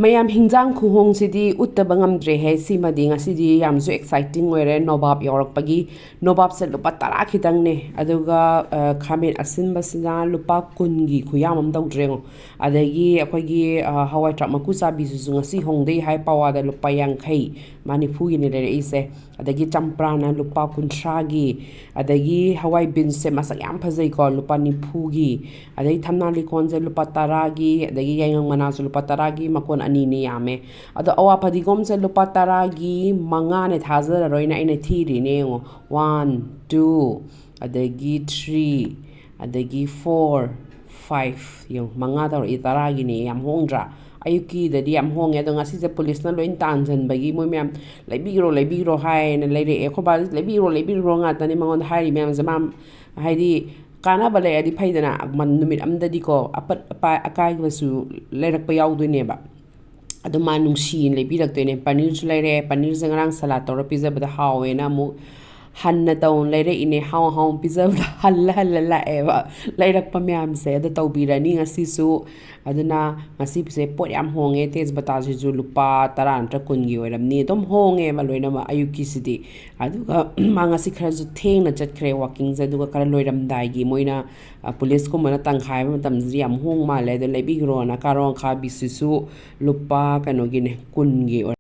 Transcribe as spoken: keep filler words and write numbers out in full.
ꯃꯌꯥꯝ, ꯍꯤꯟꯖꯥꯡ ꯈꯨꯍꯣꯡꯁꯤꯗꯤ ꯎꯠꯇꯕ ꯉꯝꯗ꯭ꯔꯦꯍꯦ꯫ ꯁꯤꯃꯗꯤ ꯉꯁꯤꯗꯤ ꯌꯥꯝꯁꯨ exciting ꯑꯣꯏꯔꯦ꯫ ꯅꯣꯕꯥꯞ ꯌꯥꯎꯔꯛꯄꯒꯤ, ꯅꯣꯕꯥꯞꯁꯦ ꯂꯨꯄꯥ ꯇꯔꯥ ꯈꯤꯇꯪꯅꯦ꯫ ꯑꯗꯨꯒ, ꯑ, ꯈꯥꯃꯦꯟ ꯑꯁꯤꯟꯕꯁꯤꯅ ꯂꯨꯄꯥ ꯀꯨꯟꯒꯤ ꯈꯨꯌꯥꯝ ꯑꯃ ꯇꯧꯗ꯭ꯔꯦ ꯌꯦꯡꯉꯣ꯫ ꯑꯗꯒꯤ ꯑꯩꯈꯣꯏꯒꯤ, ꯑ, ꯍꯋꯥꯏ ꯊ꯭ꯔꯥꯛ ꯃꯀꯨ ꯆꯥꯕꯤꯁꯤꯁꯨ ꯉꯁꯤ ꯍꯣꯡꯗꯩ ꯍꯥꯏ, ꯄꯋꯥꯗ ꯂꯨꯄꯥ ꯌꯥꯡꯈꯩ, ꯃꯥ ꯅꯤꯐꯨꯒꯤꯅꯦ ꯂꯩꯔꯛꯏꯁꯦ꯫ ꯑꯗꯒꯤ ꯆꯝꯄ꯭ꯔꯥꯅ ꯂꯨꯄꯥ ꯀꯨꯟꯊ꯭ꯔꯥꯒꯤ, ꯑꯗꯒꯤ ꯍꯋꯥꯏ ꯕꯤꯟꯁꯁꯦ ꯃꯁꯛ ꯌꯥꯝ ꯐꯖꯩꯀꯣ, ꯂꯨꯄꯥ ꯅꯤꯐꯨꯒꯤ, ꯑꯗꯒꯤ ꯊꯝꯅꯥ ꯂꯤꯀꯣꯟꯁꯦ ꯂꯨꯄꯥ ꯇꯔꯥꯒꯤ, ꯑꯗꯒꯤ ꯌꯥꯏꯉꯪ ꯃꯅꯥꯁꯨ ꯂꯨꯄꯥ ꯇꯔꯥꯒꯤ ꯃꯀꯣꯟ ꯑꯅꯤꯅꯤ ꯌꯥꯝꯃꯦ꯫ ꯑꯗꯣ ꯑꯋꯥ ꯐꯗꯤꯒꯣꯝꯁꯦ ꯂꯨꯄꯥ ꯇꯔꯥꯒꯤ ꯃꯉꯥꯅꯦ, ꯊꯥꯖꯔꯔꯣꯏꯅ ꯑꯩꯅ ꯊꯤꯔꯤꯅꯦ ꯌꯦꯡꯉꯣ꯫ One, two, ꯑꯗꯒꯤ three, ꯑꯗꯒꯤ four, five, ꯌꯦꯡꯉꯣ, ꯃꯉꯥ ꯇꯧꯔꯛꯏ, ꯇꯔꯥꯒꯤꯅꯦ, ꯌꯥꯝ ꯍꯣꯡꯗ꯭ꯔꯥ? ꯑꯌꯨꯛꯀꯤꯗꯗꯤ ꯌꯥꯝ ꯍꯣꯡꯉꯦ, ꯑꯗꯣ ꯉꯁꯤꯁꯦ ꯄꯨꯂꯤꯁꯅ ꯂꯣꯏ ꯇꯥꯟꯁꯤꯟꯕꯒꯤ ꯃꯣꯏ ꯃꯌꯥꯝ "ꯂꯩꯕꯤꯈ꯭ꯔꯣ, ꯂꯩꯕꯤꯈ꯭ꯔꯣ" ꯍꯥꯏꯅ ꯂꯩꯔꯛꯑꯦ꯫ ꯑꯩꯈꯣꯏ ꯕꯥꯁꯤ "ꯂꯩꯕꯤꯈ꯭ꯔꯣ, ꯂꯩꯕꯤꯈ꯭ꯔꯣ" ꯉꯥꯛꯇꯅꯤ ꯃꯉꯣꯟꯗ ꯍꯥꯏꯔꯤ ꯃꯌꯥꯝꯁꯦ꯫ ꯃꯥ, ꯍꯥꯏꯗꯤ, ꯀꯥꯟꯅꯕ ꯂꯩꯔꯗꯤ ꯐꯩꯗꯅ, ꯃ-, ꯅꯨꯃꯤꯠ ꯑꯃꯗꯗꯤꯀꯣ ꯑꯄꯠ ꯑꯄꯥꯏ ꯑꯀꯥꯏꯕꯁꯨ ꯂꯩꯔꯛꯄ ꯌꯥꯎꯗꯣꯏꯅꯦꯕ꯫ ꯑꯗꯨ ꯃꯥ ꯅꯨꯡꯁꯤꯅ ꯂꯩꯕꯤꯔꯛꯇꯣꯏꯅꯦ꯫ ꯄꯅꯤꯔꯁꯨ ꯂꯩꯔꯛꯑꯦ꯫ ꯄꯅꯤꯔꯁꯦ ꯉꯔꯥꯡ ꯁꯂꯥꯠ ꯇꯧꯔ ꯄꯤꯖꯕꯗ ꯍꯥꯎꯋꯦꯅ ꯑꯃꯨꯛ ꯍꯟꯅ ꯇꯧꯅ ꯂꯩꯔꯛꯏꯅꯦ꯫ ꯍꯥꯎ ꯍꯥꯎꯅ ꯄꯤꯖꯕꯗ ꯍꯜꯂ ꯍꯜꯂ ꯂꯥꯛꯑꯦꯕ꯫ ꯂꯩꯔꯛꯄ ꯃꯌꯥꯝꯁꯦ ꯑꯗꯨ ꯇꯧꯕꯤꯔꯅꯤ ꯉꯁꯤꯁꯨ꯫ ꯑꯗꯨꯅ ꯉꯁꯤꯁꯦ ꯄꯣꯠ ꯌꯥꯝ ꯍꯣꯡꯉꯦ꯫ ꯇꯦꯖꯄꯇꯥꯁꯤꯁꯨ ꯂꯨꯄꯥ ꯇꯔꯥ ꯅꯠꯇ꯭ꯔ ꯀꯨꯟꯒꯤ ꯑꯣꯏꯔꯝꯅꯤ꯫ ꯑꯗꯨꯝ ꯍꯣꯡꯉꯦꯕ ꯂꯣꯏꯅꯃꯛ ꯑꯌꯨꯛꯀꯤꯁꯤꯗꯤ꯫ ꯑꯗꯨꯒ ꯃꯥ ꯉꯁꯤ ꯈꯔꯁꯨ ꯊꯦꯡꯅ ꯆꯠꯈ꯭ꯔꯦ ꯋꯥꯛꯀꯤꯡꯁꯦ꯫ ꯑꯗꯨꯒ ꯈꯔ ꯂꯣꯏꯔꯝꯗꯥꯏꯒꯤ ꯃꯣꯏꯅ, ꯑ, ꯄꯨꯂꯤꯁꯀꯨꯝꯕꯅ ꯇꯪꯈꯥꯏꯕ ꯃꯇꯝꯁꯤꯗꯤ ꯌꯥꯝ ꯍꯣꯡ ꯃꯥꯜꯂꯦ꯫ ꯑꯗꯣ ꯂꯩꯕꯤꯈ꯭ꯔꯣꯅ ꯀꯥꯔꯣꯡ ꯑꯈꯥꯕꯤꯁꯤꯁꯨ ꯂꯨꯄꯥ ꯀꯩꯅꯣꯒꯤꯅꯦ, ꯀꯨꯟꯒꯤ ꯑꯣꯏꯔꯝꯅꯤ꯫